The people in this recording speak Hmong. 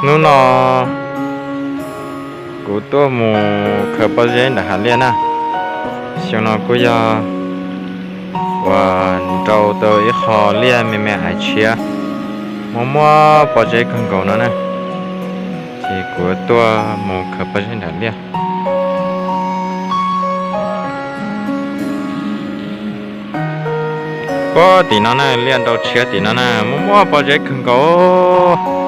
Hnub no kuv tuaj mus khaws pob zeb nram hav liaj na. Xyoo no kuj yog uas nrau tau ib qho liaj me me ais tshiab, muaj muaj pob zeb kawg nkaus no na. Ces kuv tuaj mus khaws pob zeb nram liaj. Puag tim no na, liaj nrau tshiab tim no na, muaj muaj pob zeb kawg nkaus.